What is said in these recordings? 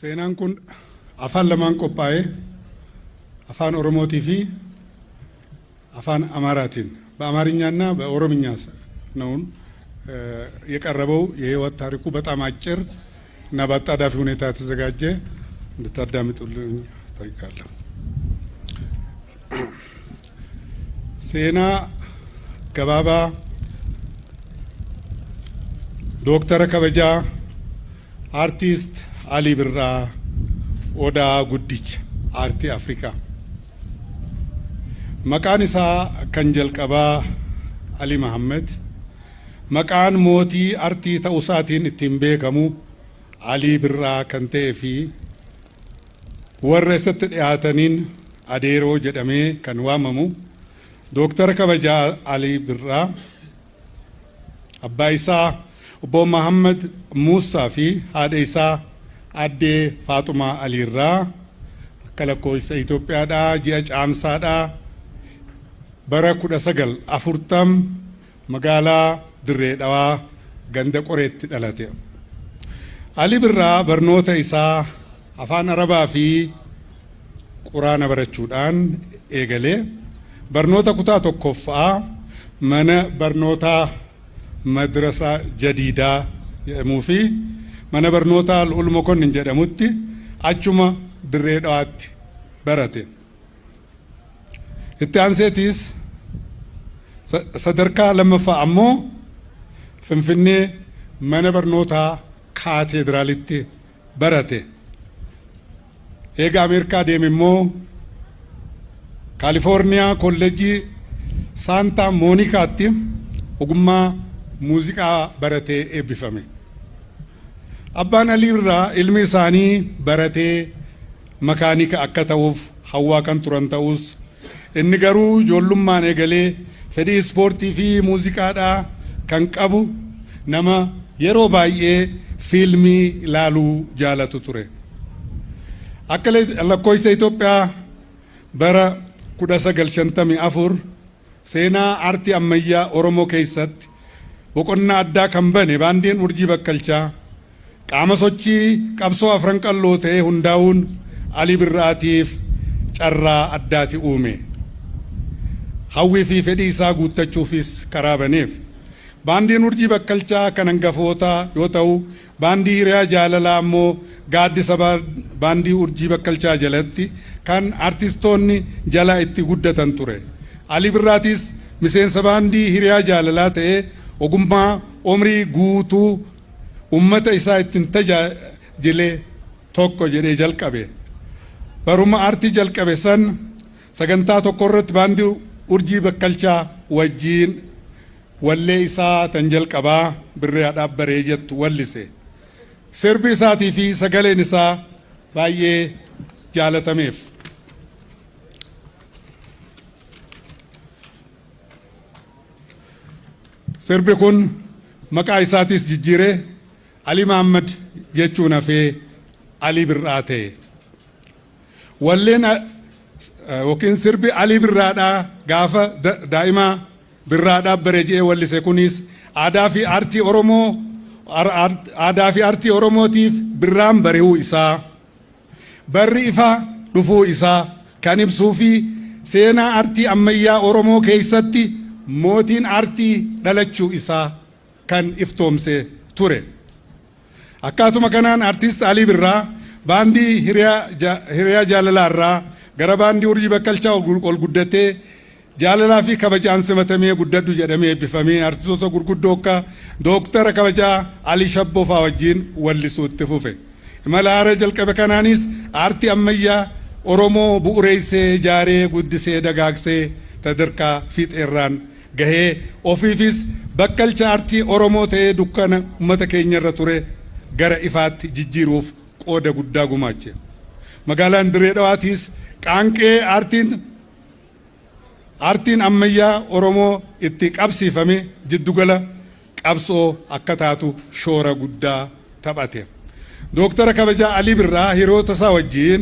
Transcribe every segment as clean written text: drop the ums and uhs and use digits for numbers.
Seenaan kun afaan lamaan qophaa'ee, afaan Oromootii fi afaan Amaaraatiin, በአማርኛና በኦሮምኛ ነው የቀረበው። የህይወት ታሪኩ በጣም አጭር እና በአጣዳፊ ሁኔታ የተዘጋጀ እንድታዳምጡልኝ እጠይቃለሁ። Seenaa gabaabaa Dooktara kabajaa Artiist Alii Birraa, Odaa Guddicha Aartii Afrikaa. Maqaan isaa kan jalqabaa Ali Mahammed, maqaan mootii artii ta'uu isaatiin ittiin beekamu Alii Birraa kan ta'ee fi warra isatti dhiyaataniin Adeeroo jedhamee kan waamamu Dooktara kabajaa Alii Birraa, abbaa isaa obbo Mahammad Muusaa fi haadha isaa Addee Faaxumaa Aliirraa akka lakkoofsa Itoophiyaadhaa ji'a Caamsaadhaa bara 1940 magaalaa Dirree Dhawaa ganda Qoreetti dhalate. Ali Birraa barnoota isaa afaan Arabaa fi Quraana barachuudhaan eegalee barnoota kutaa tokkoffaa mana barnootaa Madrasaa Jadiidaa jedhamuu fi mana barnootaa Lu'ul Mokonnin jedhamutti achuma Dirree Dhawaatti barate. Itti aanseetiis sadarkaa lammaffaa ammoo Finfinnee mana barnootaa Kaateediraalitti barate. Eega Ameerikaa deeme immoo Kaalifoorniyaa Kolleejjii Saantaa Moonikaatti ogummaa muuziqaa baratee eebbifame. Abbaan Alii Birraa ilmi isaanii baratee makaanika akka ta'uuf hawwaa kan turan ta'us, inni garuu ijoollummaan eegalee fedhii ispoortii fi muuziqaadhaa kan qabu, nama yeroo baay'ee fiilmii ilaaluu jaalatu ture. Akka lakkoofsa Itoophiyaa bara 1954 seenaa aartii ammayyaa Oromoo keessatti boqonnaa addaa kan bane baandiin Urjii Bakkalchaa qaama sochii qabsoo Afran Qalloo ta'ee hundaa'uun Alii Birraatiif carraa addaati uume. Hawwii fi fedhii isaa guuttachuufis karaa baneef. Baandiin Urjii Bakkalchaa kan hangafootaa yoo ta'u, baandii Hiriyaa Jaalalaa ammoo gaaddisa baandii Urjii Bakkalchaa jalatti kan artistoonni jala itti guddatan ture. Alii Birraatis miseensa baandii Hiriyaa Jaalalaa ta'ee ogummaa umrii guutuu ummata isaa ittiin tajaajile tokko jedhee jalqabe. Baruma aartii jalqabe san sagantaa tokko irratti baandii Urjii Bakkalchaa wajjiin wallee isaa tan jalqabaa "Birraadhaaf Baree" jettu wallise. Sirbi isaatii fi sagaleen isaa baay'ee jaalatameef. Sirbi kun maqaa isaatis jijjiiree Ali Mahammad jechuun hafee Alii Birraa ta'e. Walleen yookiin sirbi Alii Birraadhaa gaafa daa'imaa "Birraadhaaf Baree" jedhee wallise kunis aadaa fi aartii Oromootiif birraan bari'uu isaa, barri ifa dhufuu isaa kan ibsuu fi seenaa aartii ammayyaa Oromoo keessatti mootiin aartii dhalachuu isaa kan iftoomse ture. Akkaatuma kanaan artiist Alii Birraa baandii Hiriyaa Jaalalaa irraa gara baandii Urjii Bakkalchaa ol guddatee jaalalaa fi kabajaan simatamee guddadhu jedhamee eebbifamee artistoota gurguddoo akka Dooktara kabajaa Alii Shabboo fa'aa wajjin wallisuu itti fufe. Imala haaraa jalqabe kanaanis aartii ammayyaa Oromoo bu'uureessee, ijaaree, guddisee, dagaagsee sadarkaa fiixeerraan gahee ofiifis bakkalcha aartii Oromoo ta'ee dukkana uummata keenyarra ture gara ifaatti jijjiiruuf qooda guddaa gumaache. Magaalaan Dirree Dhawaatiis qaanqee aartiin ammayyaa Oromoo itti qabsiifame, jiddugala qabsoo akka taatu shoora guddaa taphate. Dooktara kabajaa Alii Birraa hiriyoota isaa wajjin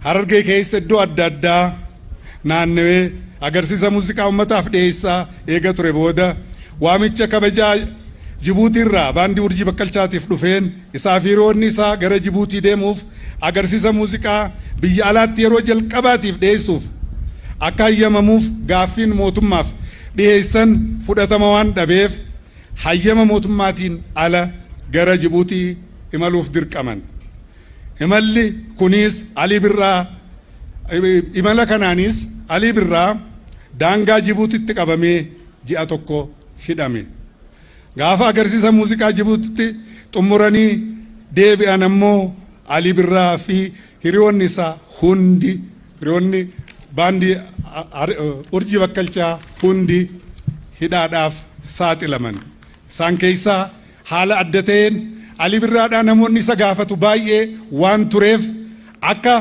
Harargee keessa iddoo adda addaa naannawee agarsiisa muuziqaa uummataaf dhiyeessaa eega ture booda waamicha kabajaa Jibuutiirraa baandii Urjii Bakkalchaatiif dhufeen isaa fi hiriyoonni isaa gara Jibuutii deemuuf agarsiisa muuziqaa biyya alaatti yeroo jalqabaatiif dhiyeessuuf akka hayyamamuuf gaaffiin mootummaaf dhiyeessan fudhatama waan dhabeef hayyama mootummaatiin ala gara Jibuutii imaluuf dirqaman. Imalli kunis Alii Birraa imala kanaanis Alii Birraa daangaa Jibuutitti qabamee ji'a tokko hidhame. Gaafa agarsiisa muuziqaa Jibuutitti xumuranii deebi'an ammoo Alii Birraa fi hiriyoonni isaa hundi, hiriyoonni baandii Urjii Bakkalchaa hundi hidhaadhaaf saaxilaman. Isaan keessaa haala adda ta'een Alii Birraadhaa namoonni isa gaafatu baay'ee waan tureef akka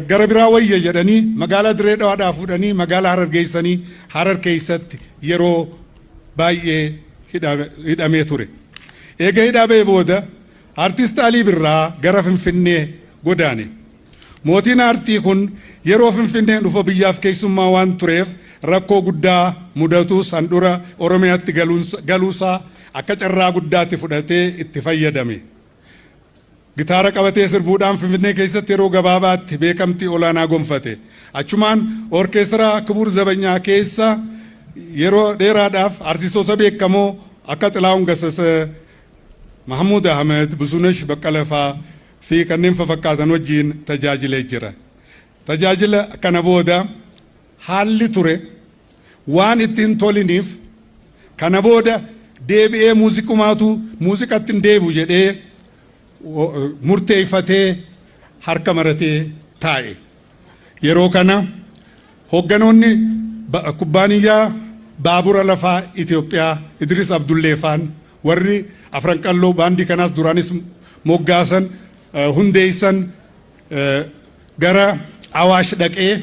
gara biraa wayya jedhanii magaalaa Dirree Dhawaadhaa fuudhanii magaalaa Harar geessanii Harar keessatti yeroo baay'ee hidhamee ture. Eega hidhaa ba'ee booda Artist Alii Birraa gara Finfinnee godaane. Mootiin aartii kun yeroo Finfinnee dhufa biyyaaf keessummaa waan tureef rakkoo guddaa mudatus handhuura Oromiyaatti galuusaa akka carraa guddaatti fudhatee itti fayyadame. Gitaara qabatee sirbuudhaan Finfinnee keessatti yeroo gabaabaatti beekamtii olaanaa gonfate. Achumaan orkeestiraa Kibur Zabanyaa keessa yeroo dheeraadhaaf artistoota beekamoo akka Xilaahun Gassasee, Mahamuud Ahmed, Busunesh Baqqalaa fa'aa fi kanneen fakkaatan wajjin tajaajilee jira. Tajaajila kana booda haalli ture waan ittiin toliniif kana booda deebi'ee muuziqumaatu muuziqatti hin deebi'u jedhee murteeffatee harka maratee taa'e. Yeroo kana hoogganoonni kubbaaniyyaa baabura lafaa Itoophiyaa Idris Abdullee faan warri Afran Qalloo baandii kanaas duraanis moggaasan hundeessan gara Awaash dhaqee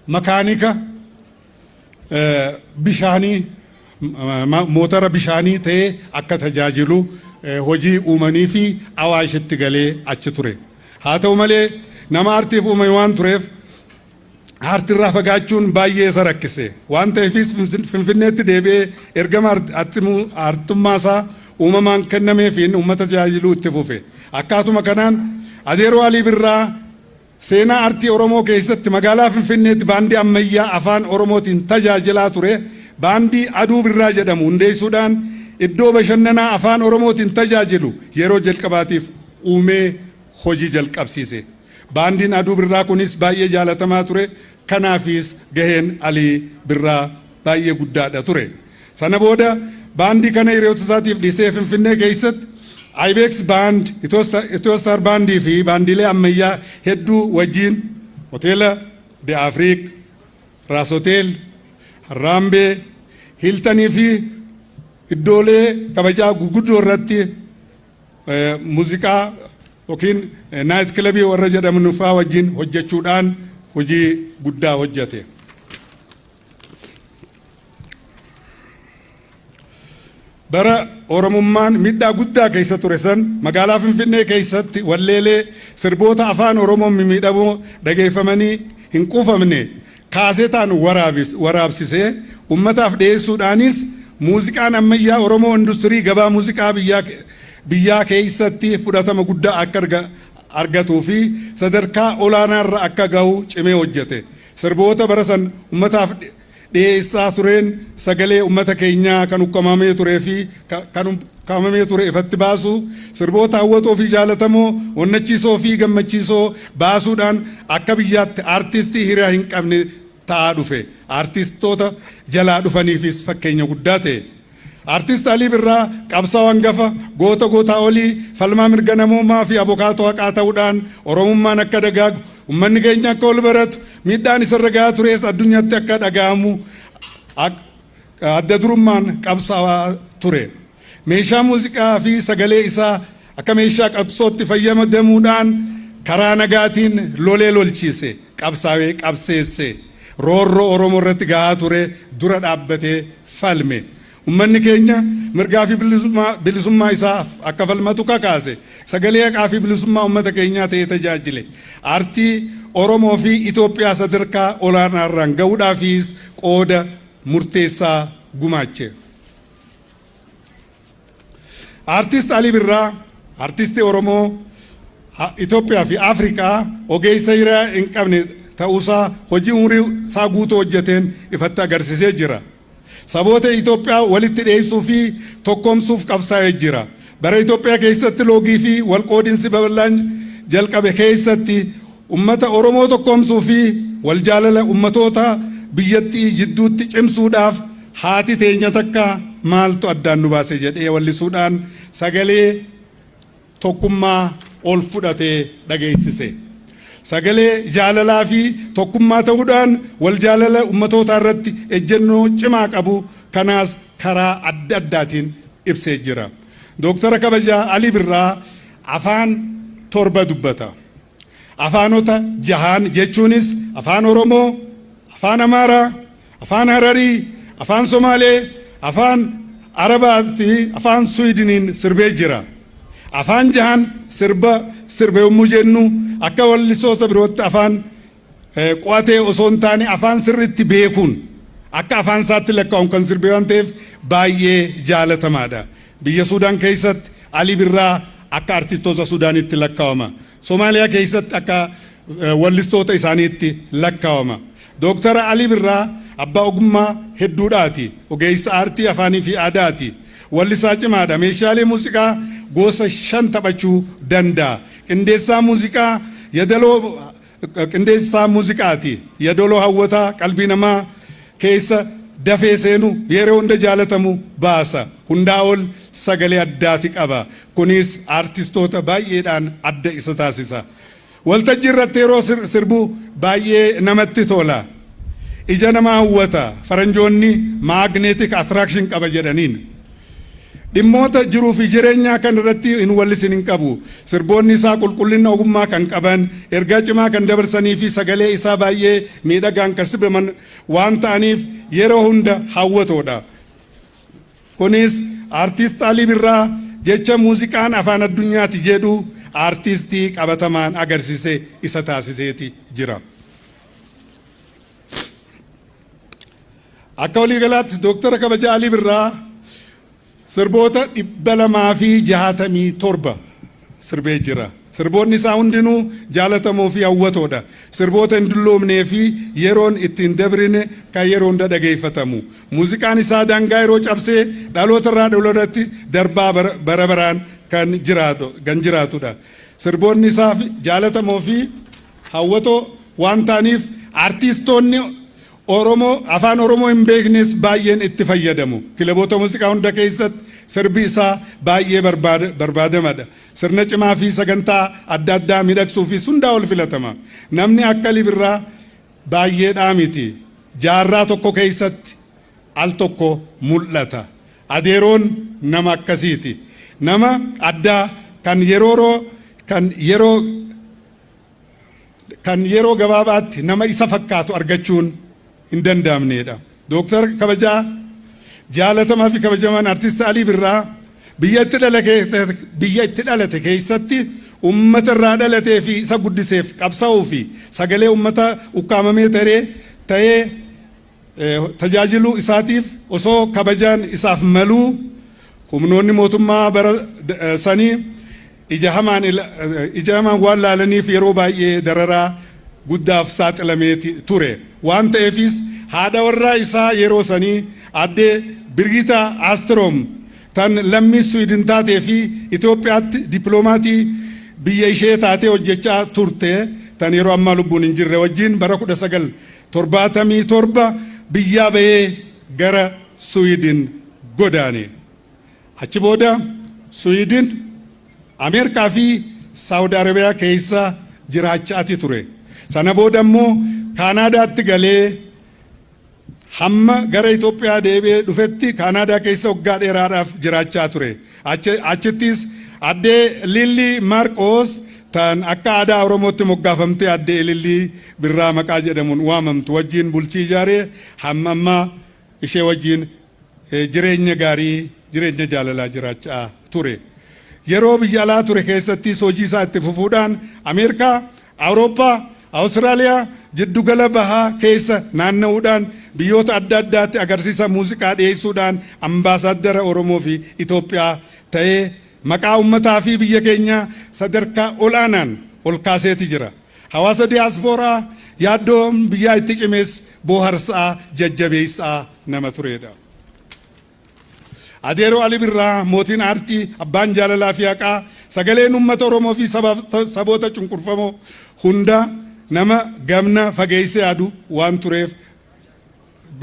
makaanika bishaanii, motora bishaanii ta'ee akka tajaajilu hojii uumanii fi Awaashitti galee achi ture. Haa ta'u malee nama aartiif uumame waan tureef aartiirraa fagaachuun baay'ee isa rakkise. Waan ta'eefis Finfinneetti deebi'ee ergama aartummaa isaa uumamaan kennameefiin uummata tajaajiluu itti fufe. Akkaatuma kanaan Adeeroo Alii Birraa seenaa aartii Oromoo keessatti magaalaa Finfinneetti baandii ammayyaa afaan Oromootiin tajaajilaa ture baandii Aduu Birraa jedhamu hundeessuudhaan iddoo bashannanaa afaan Oromootiin tajaajilu yeroo jalqabaatiif uumee hojii jalqabsiise. Baandiin Aduu Birraa kunis baay'ee jaalatamaa ture. Kanaafis gaheen Alii Birraa baay'ee guddaadha ture. Sana booda baandii kana hiriyoota isaatiif dhiisee Finfinnee keessatti Ibex Band, Ethio-Star Bandii fi baandiilee ammayyaa hedduu wajjin Hoteela De Afrique, Raas Hotel, Harraambee, Hiltanii fi iddoolee kabajaa guguddoo irratti muuziqaa yookiin night clubii warra jedhaman fa'aa wajjin hojjechuudhaan hojii guddaa hojjete. Bara Oromummaan miidhaa guddaa keessa ture san magaalaa Finfinnee keessatti walleelee sirboota afaan Oromoo mimmiidhamoo dhageeffamanii hin quufamne kaasetaan waraabsisee ummataaf dhiyeessuudhaanis muuziqaan ammayyaa Oromoo industirii gabaa muuziqaa biyyaa keessatti fudhatama guddaa akka argatuu fi sadarkaa olaanaarra akka gahu cimee hojjete. Sirboota bara san ummataaf dhiyeessaa tureen sagalee ummata keenyaa kan ukkamamee turee fi kan ukkamamee ture ifatti baasu, sirboota hawwatoo fi jaalatamoo, onnachiisoo fi gammachiisoo baasuudhaan akka biyyaatti aartistii hiriyaa hin qabne ta'aa dhufe. Aartistoota jalaa dhufaniifis fakkeenya guddaa ta'e. Aartist Alii Birraa qabsaa'aa hangafa, goota gootaa olii, falmaa mirga namoomaa fi abokaatoo haqaa ta'uudhaan Oromummaan akka dagaagu, uummanni keenya akka ol baratu, miidhaan isarra gahaa tures addunyaatti akka dhaga'amu adda durummaan qabsaa'aa ture. Meeshaa muuziqaa fi sagalee isaa akka meeshaa qabsootti fayyadamuudhaan karaa nagaatiin lolee lolchiise, qabsaa'ee qabseesse, roorroo Oromoo irratti gahaa ture dura dhaabbatee falme. Uummanni keenya mirgaa fi bilisummaa isaaf akka falmatu kakaase. Sagalee haqaa fi bilisummaa uummata keenyaa ta'ee tajaajile. Aartii Oromoo fi Itoophiyaa sadarkaa olaanaarraan gahuudhaafis qooda murteessaa gumaache. Aartist Alii Birraa aartistii Oromoo Itoophiyaa fi Afrikaa ogeessa hiriyaa hin qabne ta'uusaa hojii umurii isaa guutuu hojjeteen ifatti agarsiisee jira. Saboota Itoophiyaa walitti dhiyeessuu fi tokkoomsuuf qabsaa'ee jira. Bara Itoophiyaa keessatti loogii fi walqoodinsi babal'aan jalqabe keessatti ummata Oromoo tokkoomsuu fi wal jaalala ummatoota biyyattii jidduutti cimsuudhaaf haati teenya takka maaltu addaan nu baase jedhee wallisuudhaan sagalee tokkummaa ol fudhatee dhageessise. Sagalee jaalalaa fi tokkummaa ta'uudhaan wal jaalala ummatootaa irratti ejjennoo cimaa qabu kanaas karaa adda addaatiin ibsee jira. Dooktara kabajaa Alii Birraa afaan 7 dubbata. Afaanota jahaan jechuunis afaan Oromoo, afaan Amaaraa, afaan Hararii, afaan Somaalee, afaan Arabaa fi afaan Suwiidiniin sirbee jira. Afaan jahaan sirba sirbe yommuu jennu akka wallisoota birootti afaan qo'atee osoo hin taane afaan sirriitti beekuun akka afaan isaatti lakkaa'uun kan sirbe waan ta'eef baay'ee jaalatamaadha. Biyya Suudaan keessatti Alii Birraa akka artistoota Suudaanitti lakkaa'ama. Somaaliyaa keessatti akka wallistoota isaaniitti lakkaa'ama. Dooktara Alii Birraa abbaa ogummaa hedduudhaati. Ogeessa aartii afaanii fi aadaati. Wallisaa cimaadha. Meeshaalee muuziqaa gosa 5 taphachuu danda'a. Qindeessaa muuziqaa yadaloo qindeessaa muuziqaati. Yadaloo hawwataa qalbii namaa keessa dafee seenu yeroo hunda jaalatamu baasa. Hundaa ol sagalee addaati qaba. Kunis aartistoota baay'eedhaan adda isa taasisa. Waltajjii irratti yeroo sirbu baay'ee namatti tola. Ija nama hawwata. Faranjoonni magnetic attraction qaba jedhaniin. Dhimmoota jiruu fi jireenyaa kan irratti hin wallisin hin qabu. Sirboonni isaa qulqullina ogummaa kan qaban, ergaa cimaa kan dabarsanii fi sagalee isaa baay'ee miidhagaan kan sirbaman waan ta'aniif yeroo hunda hawwatoodha. Kunis aartist Alii Birraa jecha muuziqaan afaan addunyaati jedhu aartistii qabatamaan agarsiise isa taasiseeti jira. Akka waliigalaatti Dooktara kabajaa Alii Birraa sirboota 267 sirbee jira. Sirboonni isaa hundinuu jaalatamoo fi hawwatoodha. Sirboota hin dulloomnee fi yeroon ittiin dabrine kan yeroo hunda dhageeffatamu. Muuziqaan isaa daangaa yeroo cabsee dhaloota irraa dhalootatti darbaa bara baraan kan jiraatudha. Sirboonni isaa jaalatamoo fi hawwatoo waan ta'aniif aartistoonni Oromoo afaan Oromoo hin beeknes baay'een itti fayyadamu. Kilaboota muuziqaa hunda keessatti sirbi isaa baay'ee barbaadamadha. Sirna cimaa fi sagantaa adda addaa miidhagsuu fi hundaa ol filatama. Namni akka Alii Birraa baay'eedhaa miti. Jaarraa tokko keessatti al tokko mul'ata. Adeeroon nama akkasiiti. Nama addaa kan yeroo gabaabaatti nama isa fakkaatu argachuun hin danda'amnedha. Dooktar kabajaa jaalatamaa fi kabajamaan aartist Alii Birraa biyya itti dhalate keessatti ummata irraa dhalatee fi isa guddiseef qabsaa'uu fi sagalee ummata ukkaamamee ta'ee tajaajiluu isaatiif osoo kabajaan isaaf maluu humnoonni mootummaa bara sanii ija hamaan waan laalaniif yeroo baay'ee dararaa guddaaf saaxilamee ture. Waan ta'eefis haadha warraa isaa yeroo sanii addee Birgitta Aastroom tan lammii Suwiidin taatee fi Itoophiyaatti dippiloomatii biyya ishee taatee hojjechaa turte tan yeroo ammaa lubbuun hin jirre wajjin bara 1977 biyyaa bahee gara Suwiidin godaane. Achi booda Suwiidin, Ameerikaa fi Saawud Arabiyaa keessa jiraachaati ture. Sana booda immoo Kaanaadaatti galee hamma gara Itoophiyaa deebi'ee dhufetti Kaanaadaa keessa waggaa dheeraadhaaf jiraachaa ture. Achittis addee Lillii Maarqoos tan akka aadaa Oromootti moggaafamtee addee Lillii Birraa maqaa jedhamuun waamamtu wajjin bulchii ijaaree hamma ammaa ishee wajjin jireenya gaarii jireenya jaalalaa jiraachaa ture. Yeroo biyya alaa ture keessattis hojii isaa itti fufuudhaan Ameerikaa, Awurooppaa, Awustiraaliyaa jiddugala bahaa keessa naanna'uudhaan biyyoota adda addaatti agarsiisa muuziqaa dhiyeessuudhaan ambaasaaddara Oromoo fi Itoophiyaa ta'ee maqaa uummataa fi biyya keenyaa sadarkaa olaanaan ol kaaseeti jira. Hawaasa diyaaspooraa yaaddoon biyyaa itti cimees booharsaa jajjabeessaa nama turedha. Adeeroo Ali Birraa mootiin aartii abbaan jaalalaa fi haqaa sagaleen uummata Oromoo fi saboota cunqurfamoo hunda nama gamna fageessee yaadu waan tureef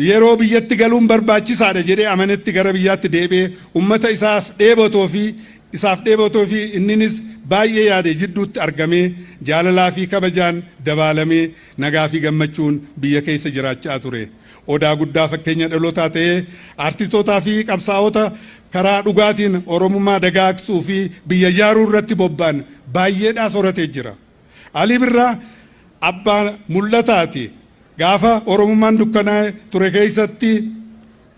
yeroo biyyatti galuun barbaachisaadha jedhee amanetti gara biyyaatti deebi'ee uummata isaaf dheebotoo fi inninis baay'ee yaade jidduutti argamee jaalalaa fi kabajaan dabaalamee nagaa fi gammachuun biyya keessa jiraachaa ture. Odaa guddaa fakkeenya dhalootaa ta'ee aartistootaa fi qabsaa'ota karaa dhugaatiin Oromummaa dagaagsuu fi biyya ijaaruu irratti bobba'an baay'eedhaa soratee jira. Alii Birraa abbaa mul'ataati. Gaafa Oromummaan dukkanaa ture keessatti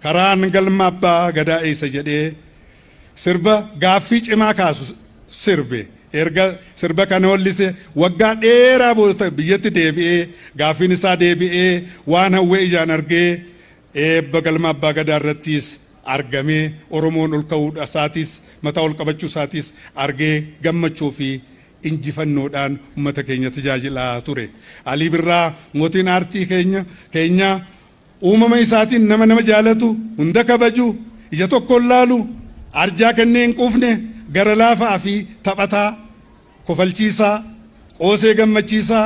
karaan galma abbaa gadaa eessa jedhee sirba gaaffii cimaa kaasu sirbe. Erga sirba kana hollise waggaa dheeraa booda biyyatti deebi'ee gaaffiin isaa deebi'ee waan hawwee ijaan argee eebba galma abbaa gadaa irrattis argamee Oromoon ol ka'uu isaatis mataa ol qabachuu isaatis argee gammachuu fi injifannoodhaan uummata keenya tajaajilaa ture. Alii Birraa mootiin aartii keenya uumama isaatiin nama jaalatu hunda kabaju ija tokkoon laalu arjaa kennee hin quufne gara laafaa fi taphataa kofalchiisaa qoosee gammachiisaa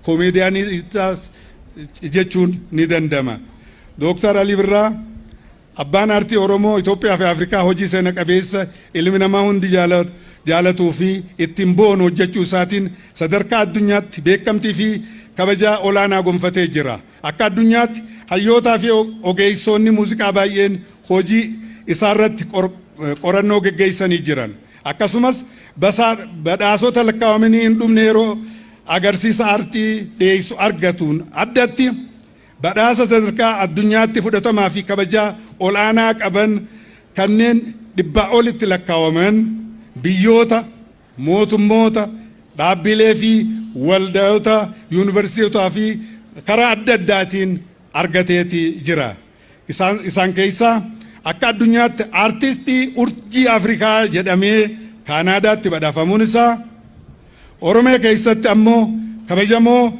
koomeediyaanii jechuun ni danda'ama. Dooktar Alii Birraa abbaan aartii Oromoo Itoophiyaa fi Afrikaa hojii seena qabeessa ilmi namaa hundi jaalatuu fi ittiin boonu hojjechuu isaatiin sadarkaa addunyaatti beekamtii fi kabajaa olaanaa gonfatee jira. Akka addunyaatti hayyootaa fi ogeessonni muuziqaa baay'een hojii isaarratti qorannoo geggeessanii jiran. Akkasumas badhaasota lakkaa'amanii hin dhumne yeroo agarsiisa aartii dhiyeessu argatuun addatti badhaasa sadarkaa addunyaatti fudhatamaa fi kabajaa olaanaa qaban kanneen 100 olitti lakkaa'aman biyyoota, mootummoota, dhaabbilee fi waldayoota yuunivarsiitotaa fi karaa adda addaatiin argateeti jira. Isaan keessaa akka addunyaatti aartistii urjii Afrikaa jedhamee Kaanaadaatti badhaafamuun isaa, Oromiyaa keessatti ammoo kabajamoo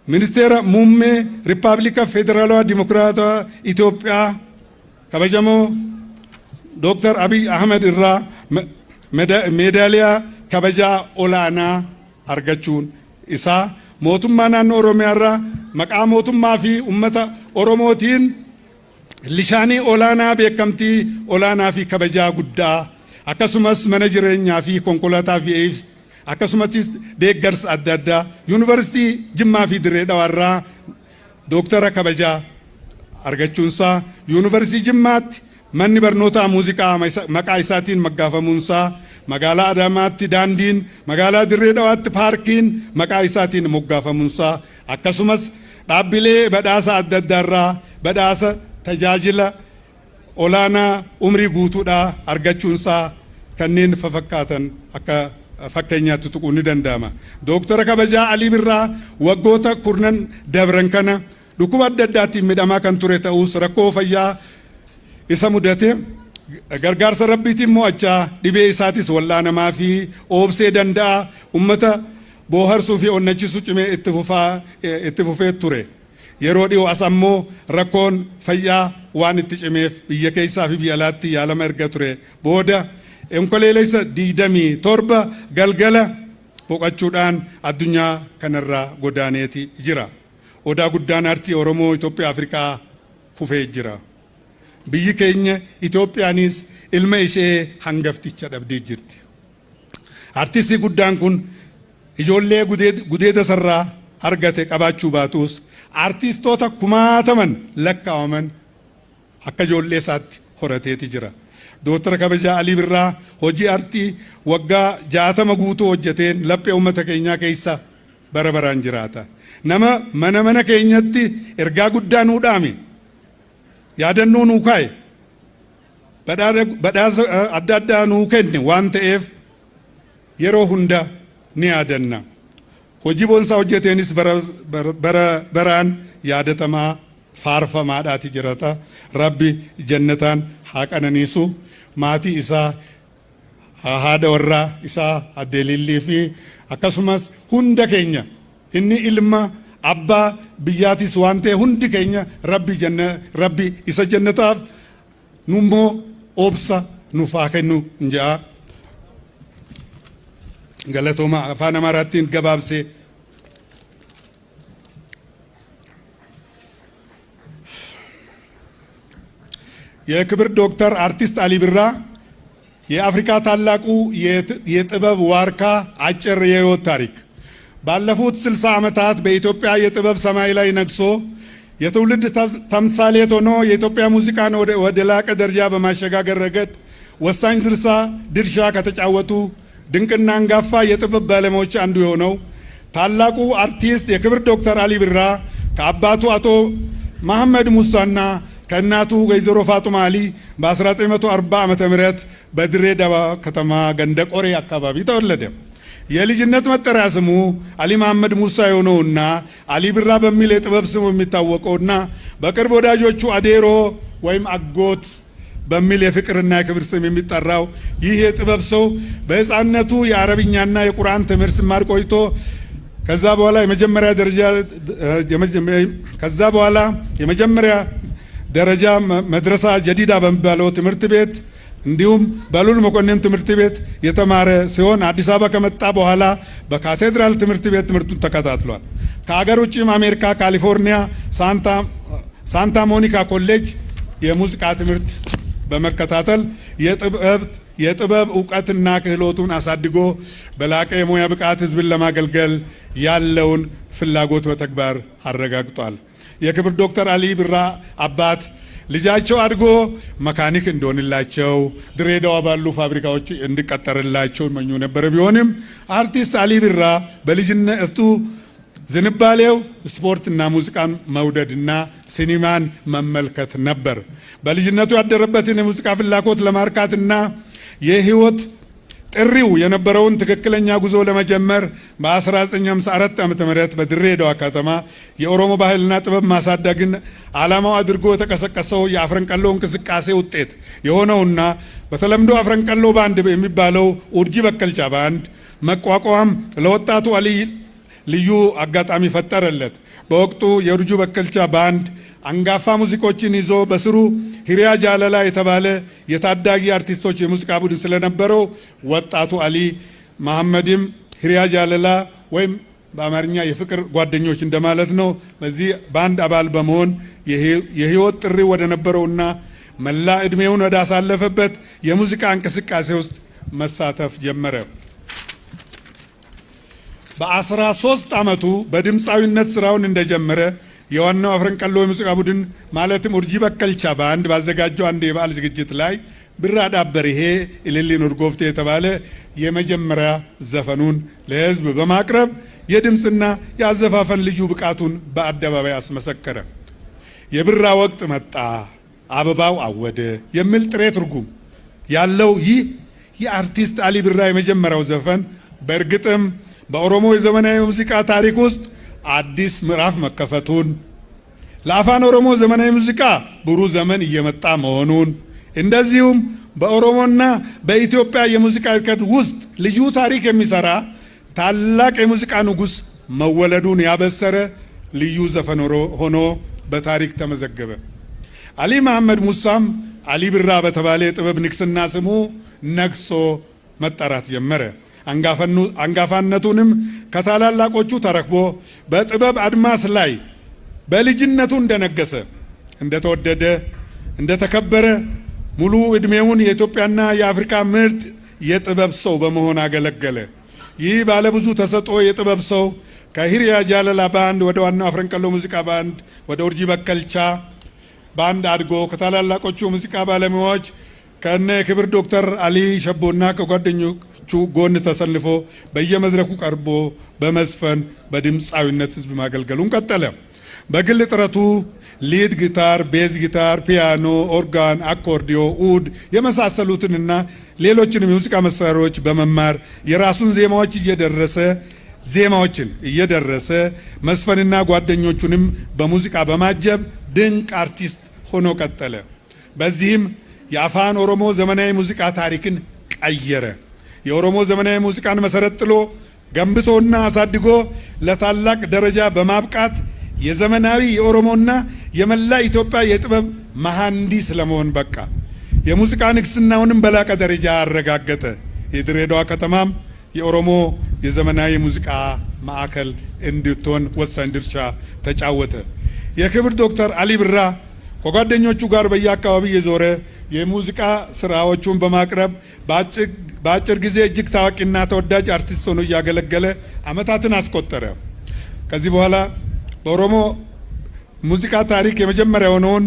ministeera muummee Riippaabilika Federaalawaa Dimokiraatawaa Itoophiyaa kabajamoo Dooktar Abiy Ahmed irraa meedaaliyaa kabajaa olaanaa argachuun isaa, mootummaa naannoo Oromiyaa irraa maqaa mootummaa fi uummata Oromootiin lishaanii olaanaa beekamtii olaanaa fi kabajaa guddaa akkasumas mana jireenyaa fi konkolaataa fi akkasumas deeggarsa adda addaa yuunivarsiitii Jimmaa fi Dirree Dhawaa irraa dooktara kabajaa argachuunsaa, yuunivarsiitii Jimmaatti manni barnootaa muuziqaa maqaa isaatiin moggaafamuunsaa, magaalaa Adaamaatti daandiin, magaalaa Dirree Dhawaatti paarkiin maqaa isaatiin moggaafamuunsaa, akkasumas dhaabbilee badhaasa adda addaa irraa badhaasa tajaajila olaanaa umrii guutuudhaa argachuunsaa kanneen fafakkaatan akka fakkeenyaatti tuquun ni danda'ama. Dooktara kabajaa Alii Birraa waggoota kurnan dabran kana dhukkuba adda addaatiin miidhamaa kan ture ta'us rakkoo fayyaa isa mudate gargaarsa rabbiitiin mo'achaa dhibee isaatis wal'aanamaa fi oobsee danda'a uummata booharsuu fi onnachiisuu cimee itti fufee ture. Yeroo dhiyoo as ammoo rakkoon fayyaa waan itti cimeef biyya keessaa fi biyya alaatti yaalama erga ture booda Onkoloolessa 27 galgala boqochuudhaan addunyaa kanarraa godaaneeti jira. Odaa guddaan aartii Oromoo Itoophiyaa Afrikaa kufee jira. Biyyi keenya Itoophiyaanis ilma ishee hangafticha dhabdee jirti. Aartistii guddaan kun ijoollee gudeeda sarraa argate qabaachuu baatus aartistoota kumaataman lakkaa'aman akka ijoollee isaatti horateeti jira. Dooktara kabajaa Alii Birraa hojii aartii waggaa 60 guutuu hojjeteen laphee uummata keenyaa keessa bara baraan jiraata. Nama mana keenyatti ergaa guddaa nuu dhaame, yaadannoo nuu kaa'e, badhaasa adda addaa nuu kenne waan ta'eef yeroo hunda ni yaadanna. Hojii boonsaa hojjeteenis bara baraan yaadatamaa faarfamaadhaati jirata. Rabbi jannataan haa qananiisu. Maatii isaa Haadha warraa isaa Aadde Lillii fi akkasumas hunda keenya inni ilma abbaa biyyaatis waan ta'e hundi keenya Rabbi janna Rabbi isa jannataaf nummoo obsa nuuf haa kennu ja'a. Galatooma afaan Amaaraattiin gabaabsee. የክብር ዶክተር አርቲስት አሊ ቢራ የአፍሪካ ታላቁ የጥበብ ዋርካ አጭር የህይወት ታሪክ። ባለፉት 60 ዓመታት በኢትዮጵያ የጥበብ ሰማይ ላይ ነግሶ የትውልድ ተምሳሌት ሆኖ የኢትዮጵያ ሙዚቃን ወደ ላቀ ደረጃ በማሸጋገር ረገድ ወሳኝ ድርሻ ከተጫወቱ ድንቅና አንጋፋ የጥበብ ባለሙያዎች አንዱ የሆነው ታላቁ አርቲስት የክብር ዶክተር አሊ ቢራ ከአባቱ አቶ መሐመድ ሙሳና ከእናቱ ወይዘሮ ፋጡማ አሊ በ1940 ዓመተ ምህረት በድሬዳዋ ከተማ ገንደቆሬ አካባቢ ተወለደ። የልጅነት መጠሪያ ስሙ አሊ መሐመድ ሙሳ የሆነውና አሊ ቢራ በሚል የጥበብ ስሙ የሚታወቀውና በቅርብ ወዳጆቹ አዴሮ ወይም አጎት በሚል የፍቅርና የክብር ስም የሚጠራው ይህ የጥበብ ሰው በህፃንነቱ የአረብኛና የቁርአን ትምህርት ሲማር ቆይቶ ከዛ በኋላ የመጀመሪያ ደረጃ መድረሳ ጀዲዳ በሚባለው ትምህርት ቤት እንዲሁም በሉል መኮንን ትምህርት ቤት የተማረ ሲሆን አዲስ አበባ ከመጣ በኋላ በካቴድራል ትምህርት ቤት ትምህርቱን ተከታትሏል። ከአገር ውጭም አሜሪካ ካሊፎርኒያ ሳንታ ሞኒካ ኮሌጅ የሙዚቃ ትምህርት በመከታተል የጥበብ እውቀትና ክህሎቱን አሳድጎ በላቀ የሙያ ብቃት ህዝብን ለማገልገል ያለውን ፍላጎት በተግባር አረጋግጧል። የክብር ዶክተር አሊ ቢራ አባት ልጃቸው አድጎ መካኒክ እንደሆንላቸው ድሬዳዋ ባሉ ፋብሪካዎች እንዲቀጠርላቸው ይመኙ ነበር። ቢሆንም አርቲስት አሊ ቢራ በልጅነቱ ዝንባሌው ስፖርትና ሙዚቃን መውደድና ሲኒማን መመልከት ነበር። በልጅነቱ ያደረበትን የሙዚቃ ፍላጎት ለማርካትና የህይወት ጥሪው የነበረውን ትክክለኛ ጉዞ ለመጀመር በ1954 ዓመተ ምህረት በድሬዳዋ ከተማ የኦሮሞ ባህልና ጥበብ ማሳደግን ዓላማው አድርጎ የተቀሰቀሰው የአፍረንቀሎ እንቅስቃሴ ውጤት የሆነውና በተለምዶ አፍረንቀሎ ባንድ የሚባለው ኡርጂ በከልቻ ባንድ መቋቋም ለወጣቱ አሊ ልዩ አጋጣሚ ፈጠረለት። በወቅቱ የኡርጂ በከልቻ ባንድ አንጋፋ ሙዚቆችን ይዞ በስሩ ሂሪያ ጃለላ የተባለ የታዳጊ አርቲስቶች የሙዚቃ ቡድን ስለነበረው ወጣቱ አሊ መሐመድም ሂሪያ ጃለላ ወይም በአማርኛ የፍቅር ጓደኞች እንደማለት ነው። በዚህ ባንድ አባል በመሆን የህይወት ጥሪ ወደ ነበረውና መላ እድሜውን ወዳሳለፈበት የሙዚቃ እንቅስቃሴ ውስጥ መሳተፍ ጀመረ። በ13 ዓመቱ በድምፃዊነት ስራውን እንደጀመረ የዋናው አፍረንቀሎ የሙዚቃ ቡድን ማለትም ኡርጂ በከልቻ ባንድ ባዘጋጀው አንድ የበዓል ዝግጅት ላይ ቢራ ዳበርሄ ኢሊሊን ኡርጎፍቴ የተባለ የመጀመሪያ ዘፈኑን ለህዝብ በማቅረብ የድምፅና የአዘፋፈን ልዩ ብቃቱን በአደባባይ አስመሰከረ። የብራ ወቅት መጣ አበባው አወደ የሚል ጥሬ ትርጉም ያለው ይህ የአርቲስት አሊ ቢራ የመጀመሪያው ዘፈን በእርግጥም በኦሮሞ የዘመናዊ ሙዚቃ ታሪክ ውስጥ አዲስ ምዕራፍ መከፈቱን፣ ለአፋን ኦሮሞ ዘመናዊ ሙዚቃ ብሩህ ዘመን እየመጣ መሆኑን፣ እንደዚሁም በኦሮሞና በኢትዮጵያ የሙዚቃ እድገት ውስጥ ልዩ ታሪክ የሚሰራ ታላቅ የሙዚቃ ንጉስ መወለዱን ያበሰረ ልዩ ዘፈን ሆኖ በታሪክ ተመዘገበ። አሊ መሐመድ ሙሳም አሊ ቢራ በተባለ የጥበብ ንግስና ስሙ ነግሶ መጠራት ጀመረ። አንጋፋነቱንም ከታላላቆቹ ተረክቦ በጥበብ አድማስ ላይ በልጅነቱ እንደነገሰ፣ እንደተወደደ፣ እንደተከበረ ሙሉ እድሜውን የኢትዮጵያና የአፍሪካ ምርጥ የጥበብ ሰው በመሆን አገለገለ። ይህ ባለብዙ ተሰጥኦ የጥበብ ሰው ከሂሪያ ጃለላ ባንድ ወደ ዋናው አፍረንቀሎ ሙዚቃ ባንድ ወደ ኡርጂ በከልቻ ባንድ አድጎ ከታላላቆቹ ሙዚቃ ባለሙያዎች ከነ ክብር ዶክተር አሊ ሸቦና ከጓደኞቹ ጎን ተሰልፎ በየመድረኩ ቀርቦ በመዝፈን በድምፃዊነት ህዝብ ማገልገሉን ቀጠለ። በግል ጥረቱ lead guitar፣ bass guitar፣ ፒያኖ፣ ኦርጋን፣ አኮርዲዮ፣ ኡድ የመሳሰሉትንና ሌሎችንም የሙዚቃ መሳሪያዎች በመማር የራሱን ዜማዎችን እየደረሰ መዝፈንና ጓደኞቹንም በሙዚቃ በማጀብ ድንቅ አርቲስት ሆኖ ቀጠለ። በዚህም የአፋን ኦሮሞ ዘመናዊ ሙዚቃ ታሪክን ቀየረ። የኦሮሞ ዘመናዊ ሙዚቃን መሰረት ጥሎ ገንብቶና አሳድጎ ለታላቅ ደረጃ በማብቃት የዘመናዊ የኦሮሞና የመላ ኢትዮጵያ የጥበብ መሐንዲስ ለመሆን በቃ። የሙዚቃ ንግስናውንም በላቀ ደረጃ አረጋገጠ። የድሬዳዋ ከተማም የኦሮሞ የዘመናዊ ሙዚቃ ማዕከል እንድትሆን ወሳኝ ድርሻ ተጫወተ። የክብር ዶክተር አሊ ቢራ ከጓደኞቹ ጋር በየአካባቢው የዞረ የሙዚቃ ስራዎቹን በማቅረብ በአጭር ጊዜ እጅግ ታዋቂና ተወዳጅ አርቲስት ሆኖ እያገለገለ ዓመታትን አስቆጠረ። ከዚህ በኋላ በኦሮሞ ሙዚቃ ታሪክ የመጀመሪያ የሆነውን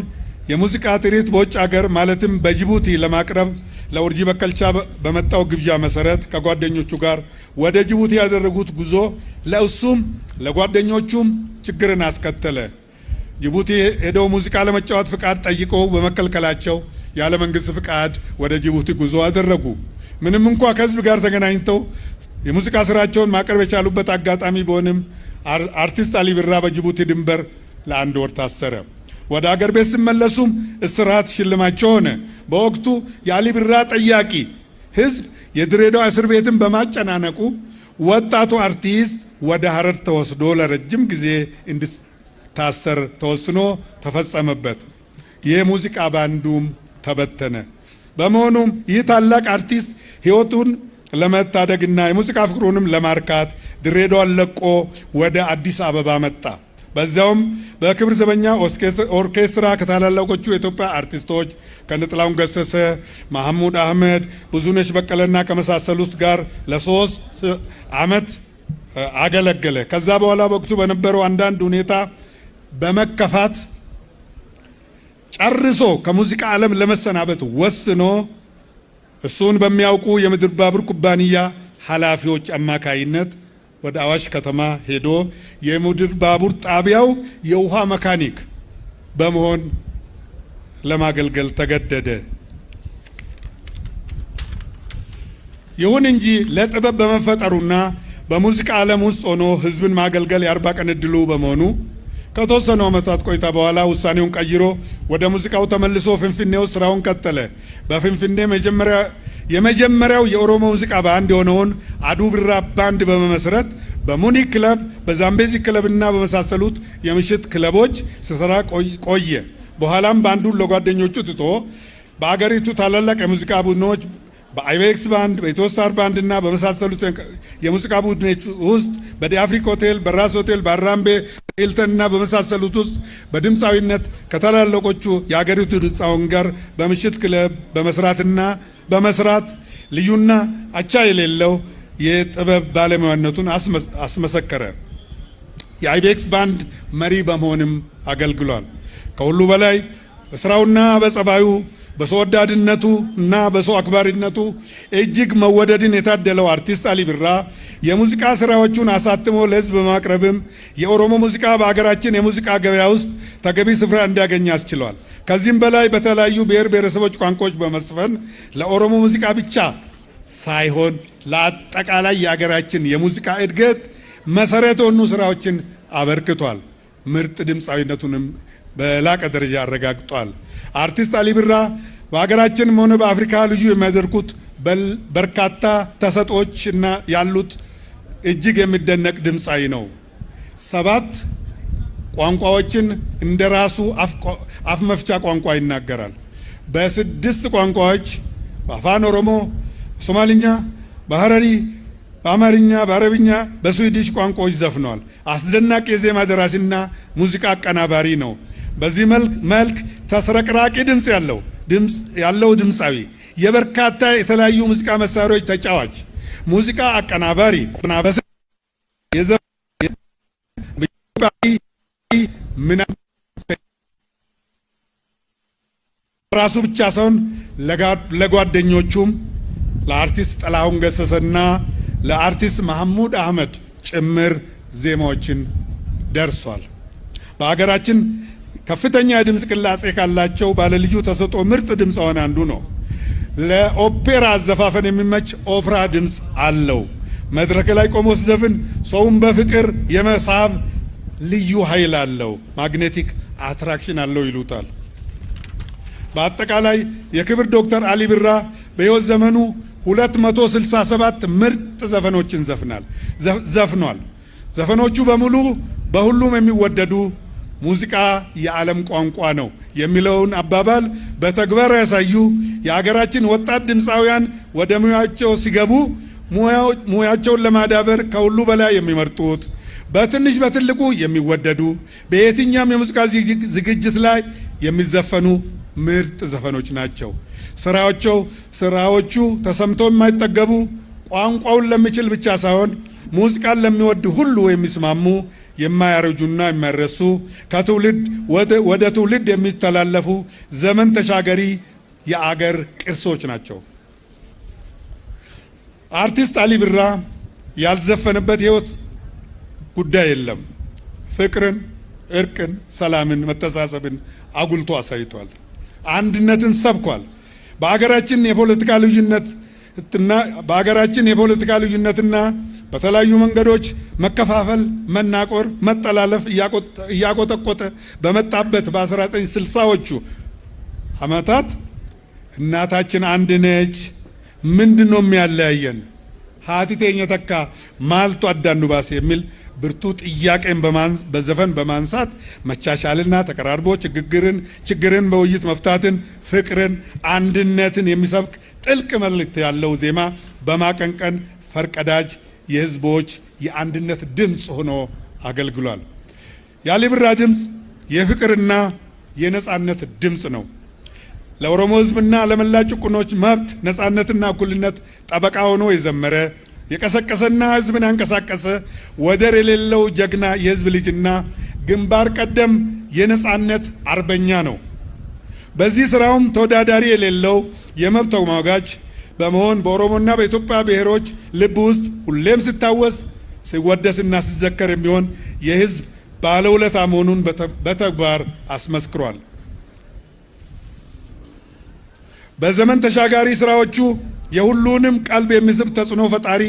የሙዚቃ ትርኢት በውጭ ሀገር ማለትም በጅቡቲ ለማቅረብ ለኡርጂ በከልቻ በመጣው ግብዣ መሰረት ከጓደኞቹ ጋር ወደ ጅቡቲ ያደረጉት ጉዞ ለእሱም ለጓደኞቹም ችግርን አስከተለ። ጅቡቲ ሄደው ሙዚቃ ለመጫወት ፍቃድ ጠይቀው በመከልከላቸው ያለ መንግስት ፍቃድ ወደ ጅቡቲ ጉዞ አደረጉ። ምንም እንኳ ከህዝብ ጋር ተገናኝተው የሙዚቃ ስራቸውን ማቅረብ የቻሉበት አጋጣሚ ቢሆንም አርቲስት አሊ ቢራ በጅቡቲ ድንበር ለአንድ ወር ታሰረ። ወደ አገር ቤት ሲመለሱም እስራት ሽልማቸው ሆነ። በወቅቱ የአሊ ቢራ ጠያቂ ህዝብ የድሬዳዋ እስር ቤትን በማጨናነቁ ወጣቱ አርቲስት ወደ ሀረር ተወስዶ ለረጅም ጊዜ እንዲታሰር ተወስኖ ተፈጸመበት። የሙዚቃ ባንዱም ተበተነ። በመሆኑም ይህ ታላቅ አርቲስት ህይወቱን ለመታደግና የሙዚቃ ፍቅሩንም ለማርካት ድሬዳዋን ለቆ ወደ አዲስ አበባ መጣ። በዚያውም በክብር ዘበኛ ኦርኬስትራ ከታላላቆቹ የኢትዮጵያ አርቲስቶች ከነጥላሁን ገሰሰ፣ መሐሙድ አህመድ፣ ብዙነሽ በቀለና ከመሳሰሉት ጋር ለ3 ዓመት አገለገለ። ከዛ በኋላ በወቅቱ በነበረው አንዳንድ ሁኔታ በመከፋት ጨርሶ ከሙዚቃ ዓለም ለመሰናበት ወስኖ እሱን በሚያውቁ የምድር ባቡር ኩባንያ ኃላፊዎች አማካይነት ወደ አዋሽ ከተማ ሄዶ የምድር ባቡር ጣቢያው የውሃ መካኒክ በመሆን ለማገልገል ተገደደ። ይሁን እንጂ ለጥበብ በመፈጠሩና በሙዚቃ ዓለም ውስጥ ሆኖ ህዝብን ማገልገል የአርባ ቀን እድሉ በመሆኑ ከተወሰኑ ዓመታት ቆይታ በኋላ ውሳኔውን ቀይሮ ወደ ሙዚቃው ተመልሶ ፍንፍኔ ውስጥ ስራውን ቀጠለ። በፍንፍኔ የመጀመሪያው የኦሮሞ ሙዚቃ ባንድ የሆነውን አዱ ቢራ ባንድ በመመስረት በሙኒክ ክለብ፣ በዛምቤዚ ክለብና በመሳሰሉት የምሽት ክለቦች ሲሰራ ቆየ። በኋላም ባንዱን ለጓደኞቹ ትቶ በአገሪቱ ታላላቅ የሙዚቃ ቡድኖች በአይቤክስ ባንድ፣ በኢትዮስታር ባንድና በመሳሰሉት የሙዚቃ ቡድኖች ውስጥ በዲአፍሪክ ሆቴል፣ በራስ ሆቴል፣ በአራምቤ ሂልተንና በመሳሰሉት ውስጥ በድምፃዊነት ከታላላቆቹ የአገሪቱ ድምፃውያን ጋር በምሽት ክለብ በመስራት ልዩና አቻ የሌለው የጥበብ ባለሙያነቱን አስመሰከረ። የአይቤክስ ባንድ መሪ በመሆንም አገልግሏል። ከሁሉ በላይ በስራውና በጸባዩ በሰው ወዳድነቱ እና በሰው አክባሪነቱ እጅግ መወደድን የታደለው አርቲስት አሊ ቢራ የሙዚቃ ስራዎቹን አሳትሞ ለህዝብ በማቅረብም የኦሮሞ ሙዚቃ በአገራችን የሙዚቃ ገበያ ውስጥ ተገቢ ስፍራ እንዲያገኝ አስችሏል። ከዚህም በላይ በተለያዩ ብሔር ብሔረሰቦች ቋንቋዎች በመስፈን ለኦሮሞ ሙዚቃ ብቻ ሳይሆን ለአጠቃላይ የአገራችን የሙዚቃ እድገት መሰረት የሆኑ ስራዎችን አበርክቷል። ምርጥ ድምፃዊነቱንም በላቀ ደረጃ አረጋግጧል። አርቲስት አሊ ቢራ በሀገራችንም ሆነ በአፍሪካ ልዩ የሚያደርጉት በርካታ ተሰጥኦዎች እና ያሉት እጅግ የሚደነቅ ድምፃዊ ነው። 7 ቋንቋዎችን እንደራሱ አፍ መፍቻ ቋንቋ ይናገራል። በ6 ቋንቋዎች በአፋን ኦሮሞ፣ ሶማሊኛ፣ በሐረሪ፣ በአማርኛ፣ በአረብኛ፣ በስዊዲሽ ቋንቋዎች ዘፍኗል። አስደናቂ የዜማ ደራሲና ሙዚቃ አቀናባሪ ነው። በዚህ መልክ ተስረቅራቂ ድምጽ ያለው ድምፃዊ፣ የበርካታ የተለያዩ ሙዚቃ መሳሪያዎች ተጫዋች፣ ሙዚቃ አቀናባሪ፣ ራሱ ብቻ ሳይሆን ለጓደኞቹም ለአርቲስት ጥላሁን ገሰሰና ለአርቲስት መሐሙድ አህመድ ጭምር ዜማዎችን ደርሷል። በሀገራችን ከፍተኛ የድምጽ ቅላጼ ካላቸው ባለልዩ ተሰጥኦ ምርጥ ድምፃውያን አንዱ ነው። ለኦፔራ አዘፋፈን የሚመች ኦፕራ ድምጽ አለው። መድረክ ላይ ቆሞ ሲዘፍን ሰውን በፍቅር የመሳብ ልዩ ኃይል አለው። Magnetic attraction አለው ይሉታል። በአጠቃላይ የክብር ዶክተር አሊ ቢራ በሕይወት ዘመኑ 267 ምርጥ ዘፈኖችን ዘፍኗል። ዘፈኖቹ በሙሉ በሁሉም የሚወደዱ፣ ሙዚቃ የዓለም ቋንቋ ነው የሚለውን አባባል በተግባር ያሳዩ፣ የሀገራችን ወጣት ድምፃውያን ወደ ሙያቸው ሲገቡ ሙያቸውን ለማዳበር ከሁሉ በላይ የሚመርጡት፣ በትንሽ በትልቁ የሚወደዱ፣ በየትኛውም የሙዚቃ ዝግጅት ላይ የሚዘፈኑ ምርጥ ዘፈኖች ናቸው። ስራዎቹ ተሰምቶ የማይጠገቡ፣ ቋንቋውን ለሚችል ብቻ ሳይሆን ሙዚቃን ለሚወድ ሁሉ የሚስማሙ፣ የማያረጁና የማይረሱ፣ ከትውልድ ወደ ትውልድ የሚተላለፉ ዘመን ተሻገሪ የአገር ቅርሶች ናቸው። አርቲስት አሊ ቢራ ያልዘፈነበት የህይወት ጉዳይ የለም። ፍቅርን፣ እርቅን፣ ሰላምን፣ መተሳሰብን አጉልቶ አሳይቷል። አንድነትን ሰብኳል። በሀገራችን የፖለቲካ ልዩነትና በተለያዩ መንገዶች መከፋፈል፣ መናቆር፣ መጠላለፍ እያቆጠቆጠ በመጣበት በ1960ዎቹ ዓመታት "እናታችን አንድ ነች፣ ምንድን ነው የሚያለያየን? Haati teenya takka, maaltu addaan nu baase?" የሚል ብርቱ ጥያቄን በዘፈን በማንሳት መቻቻልና ተቀራርቦ ችግርን በውይይት መፍታትን፣ ፍቅርን፣ አንድነትን የሚሰብክ ጥልቅ መልእክት ያለው ዜማ በማቀንቀን ፈርቀዳጅ የህዝቦች የአንድነት ድምፅ ሆኖ አገልግሏል። የአሊ ቢራ ድምፅ የፍቅርና የነጻነት ድምፅ ነው። ለኦሮሞ ህዝብና ለመላ ጭቁኖች መብት፣ ነጻነትና እኩልነት ጠበቃ ሆኖ የዘመረ፣ የቀሰቀሰና ህዝብን ያንቀሳቀሰ ወደር የሌለው ጀግና የህዝብ ልጅና ግንባር ቀደም የነጻነት አርበኛ ነው። በዚህ ስራውም ተወዳዳሪ የሌለው የመብት ተሟጋች በመሆን በኦሮሞና በኢትዮጵያ ብሔሮች ልብ ውስጥ ሁሌም ሲታወስ፣ ሲወደስና ሲዘከር የሚሆን የህዝብ ባለውለታ መሆኑን በተግባር አስመስክሯል። በዘመን ተሻጋሪ ስራዎቹ የሁሉንም ቀልብ የሚስብ ተጽዕኖ ፈጣሪ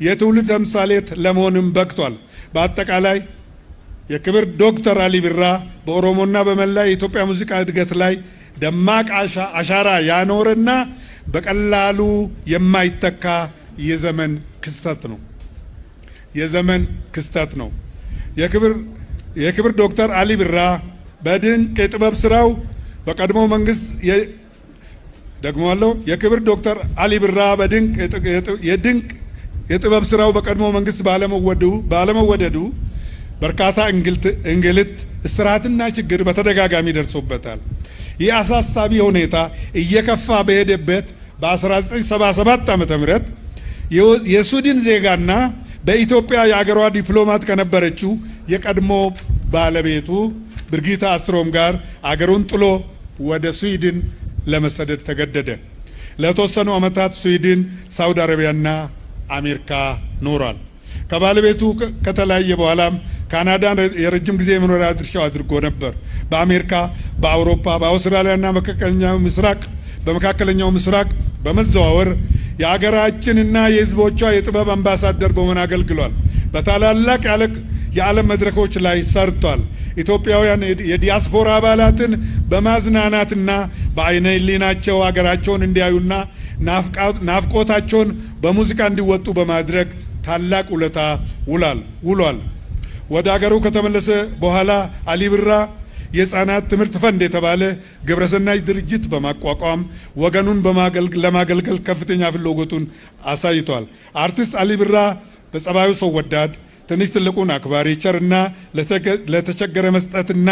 የትውልድ ተምሳሌት ለመሆንም በቅቷል። በአጠቃላይ የክብር ዶክተር አሊ ቢራ በኦሮሞና በመላ የኢትዮጵያ ሙዚቃ እድገት ላይ ደማቅ አሻራ ያኖረና በቀላሉ የማይተካ የዘመን ክስተት ነው። የዘመን ክስተት ነው። የክብር ዶክተር አሊ ቢራ በድንቅ የጥበብ ስራው በቀድሞ መንግስት ደግሞአለሁ። የክብር ዶክተር አሊ ቢራ በድንቅ የድንቅ የጥበብ ስራው በቀድሞ መንግስት ባለመወደዱ በርካታ እንግልት፣ እስራትና ችግር በተደጋጋሚ ደርሶበታል። ይህ አሳሳቢ ሁኔታ እየከፋ በሄደበት በ1977 ዓ.ም. የስዊድን ዜጋና በኢትዮጵያ የአገሯ ዲፕሎማት ከነበረችው የቀድሞ ባለቤቱ ብርጊታ አስትሮም ጋር አገሩን ጥሎ ወደ ስዊድን ለመሰደድ ተገደደ። ለተወሰኑ ዓመታት ስዊድን፣ ሳውዲ አረቢያና አሜሪካ ኖሯል። ከባለቤቱ ከተለያየ በኋላም ካናዳን የረጅም ጊዜ የመኖሪያ ድርሻው አድርጎ ነበር። በአሜሪካ፣ በአውሮፓ፣ በአውስትራሊያና በመካከለኛው ምስራቅ በመዘዋወር የአገራችንና የሕዝቦቿ የጥበብ አምባሳደር በመሆን አገልግሏል። በታላላቅ የዓለም መድረኮች ላይ ሰርቷል። ኢትዮጵያውያን የዲያስፖራ አባላትን በማዝናናትና በአይነ ሕሊናቸው አገራቸውን እንዲያዩና ናፍቆታቸውን በሙዚቃ እንዲወጡ በማድረግ ታላቅ ውለታ ውሏል። ወደ አገሩ ከተመለሰ በኋላ አሊ ቢራ የህፃናት ትምህርት ፈንድ የተባለ ግብረሰናይ ድርጅት በማቋቋም ወገኑን ለማገልገል ከፍተኛ ፍላጎቱን አሳይቷል። አርቲስት አሊ ቢራ በጸባዩ ሰው ወዳድ፣ ትንሽ ትልቁን አክባሪ፣ ቸርና ለተቸገረ መስጠትና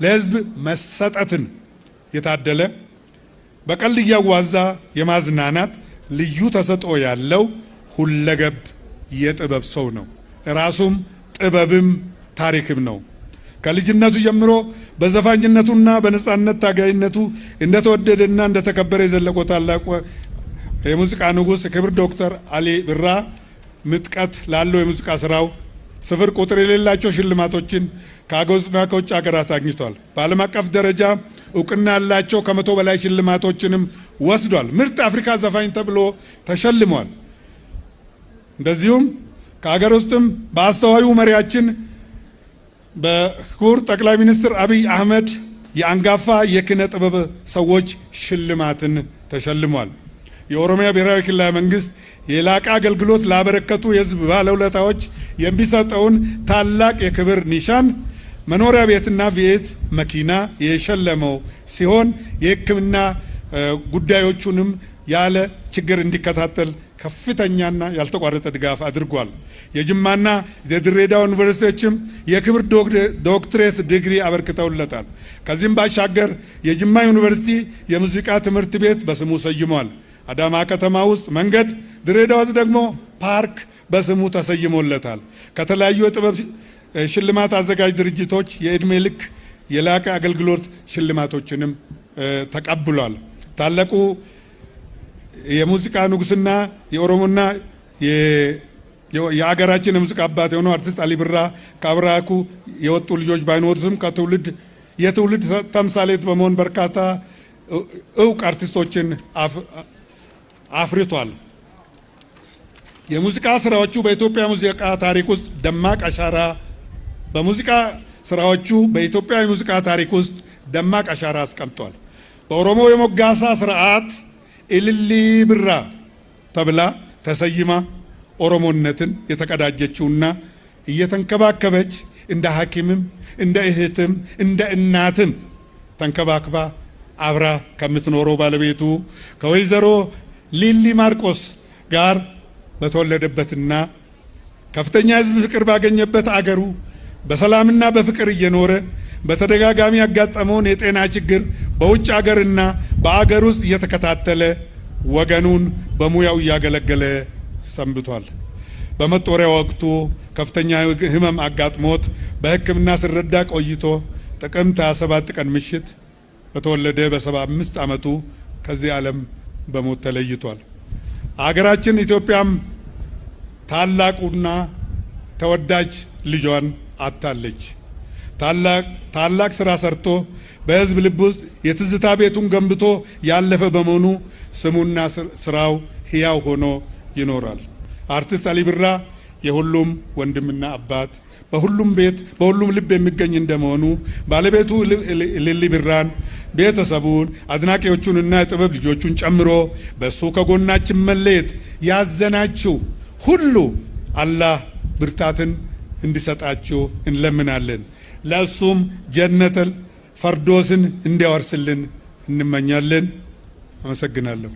ለህዝብ መሰጠትን የታደለ፣ በቀልድ እያዋዛ የማዝናናት ልዩ ተሰጥኦ ያለው ሁለገብ የጥበብ ሰው ነው። ራሱም ጥበብም ታሪክም ነው። ከልጅነቱ ጀምሮ በዘፋኝነቱና በነጻነት ታጋይነቱ እንደተወደደና እንደተከበረ የዘለቀው ታላቁ የሙዚቃ ንጉሥ ክብር ዶክተር አሊ ቢራ ምጥቀት ላለው የሙዚቃ ስራው ስፍር ቁጥር የሌላቸው ሽልማቶችን ከአገር ውስጥና ከውጭ ሀገራት አግኝቷል። በዓለም አቀፍ ደረጃ እውቅና ያላቸው ከ100 በላይ ሽልማቶችንም ወስዷል። ምርጥ አፍሪካ ዘፋኝ ተብሎ ተሸልሟል። እንደዚሁም ከሀገር ውስጥም በአስተዋዩ መሪያችን በክቡር ጠቅላይ ሚኒስትር አብይ አህመድ የአንጋፋ የኪነ ጥበብ ሰዎች ሽልማትን ተሸልሟል። የኦሮሚያ ብሔራዊ ክልላዊ መንግስት የላቀ አገልግሎት ላበረከቱ የህዝብ ባለውለታዎች የሚሰጠውን ታላቅ የክብር ኒሻን፣ መኖሪያ ቤትና V8 መኪና የሸለመው ሲሆን የሕክምና ጉዳዮቹንም ያለ ችግር እንዲከታተል ከፍተኛና ያልተቋረጠ ድጋፍ አድርጓል። የጅማና የድሬዳዋ ዩኒቨርሲቲዎችም የክብር ዶክትሬት ዲግሪ አበርክተውለታል። ከዚህም ባሻገር የጅማ ዩኒቨርሲቲ የሙዚቃ ትምህርት ቤት በስሙ ሰይሟል። አዳማ ከተማ ውስጥ መንገድ፣ ድሬዳዋ ውስጥ ደግሞ ፓርክ በስሙ ተሰይሞለታል። ከተለያዩ የጥበብ ሽልማት አዘጋጅ ድርጅቶች የዕድሜ ልክ የላቀ አገልግሎት ሽልማቶችንም ተቀብሏል። ታላቁ የሙዚቃ ንጉስና የኦሮሞና የአገራችን የሙዚቃ አባት የሆነው አርቲስት አሊ ቢራ ከአብራኩ የወጡ ልጆች ባይኖሩትም ከትውልድ የትውልድ ተምሳሌት በመሆን በርካታ እውቅ አርቲስቶችን አፍርቷል። የሙዚቃ ስራዎቹ በኢትዮጵያ ሙዚቃ ታሪክ ውስጥ ደማቅ አሻራ በሙዚቃ ስራዎቹ በኢትዮጵያ የሙዚቃ ታሪክ ውስጥ ደማቅ አሻራ አስቀምጧል። በኦሮሞ የሞጋሳ ስርዓት ኢልሊ ቢራ ተብላ ተሰይማ ኦሮሞነትን የተቀዳጀችውና እየተንከባከበች እንደ ሐኪምም እንደ እህትም እንደ እናትም ተንከባክባ አብራ ከምትኖረው ባለቤቱ ከወይዘሮ ሊሊ ማርቆስ ጋር በተወለደበትና ከፍተኛ ሕዝብ ፍቅር ባገኘበት አገሩ በሰላምና በፍቅር እየኖረ በተደጋጋሚ ያጋጠመውን የጤና ችግር በውጭ አገርና በአገር ውስጥ እየተከታተለ ወገኑን በሙያው እያገለገለ ሰንብቷል። በመጦሪያ ወቅቱ ከፍተኛ ሕመም አጋጥሞት በሕክምና ሲረዳ ቆይቶ ጥቅምት 27 ቀን ምሽት በተወለደ በ75 ዓመቱ ከዚህ ዓለም በሞት ተለይቷል። አገራችን ኢትዮጵያም ታላቁና ተወዳጅ ልጇን አጥታለች። ታላቅ ስራ ሰርቶ በሕዝብ ልብ ውስጥ የትዝታ ቤቱን ገንብቶ ያለፈ በመሆኑ ስሙና ስራው ሕያው ሆኖ ይኖራል። አርቲስት አሊ ቢራ የሁሉም ወንድምና አባት፣ በሁሉም ቤት በሁሉም ልብ የሚገኝ እንደመሆኑ ባለቤቱ ሊሊ ቢራን፣ ቤተሰቡን፣ አድናቂዎቹንና የጥበብ ልጆቹን ጨምሮ በእሱ ከጎናችን መለየት ያዘናችሁ ሁሉ አላህ ብርታትን እንዲሰጣችሁ እንለምናለን። ለእሱም ጀነተል ፈርዶስን እንዲያወርስልን እንመኛለን። አመሰግናለሁ።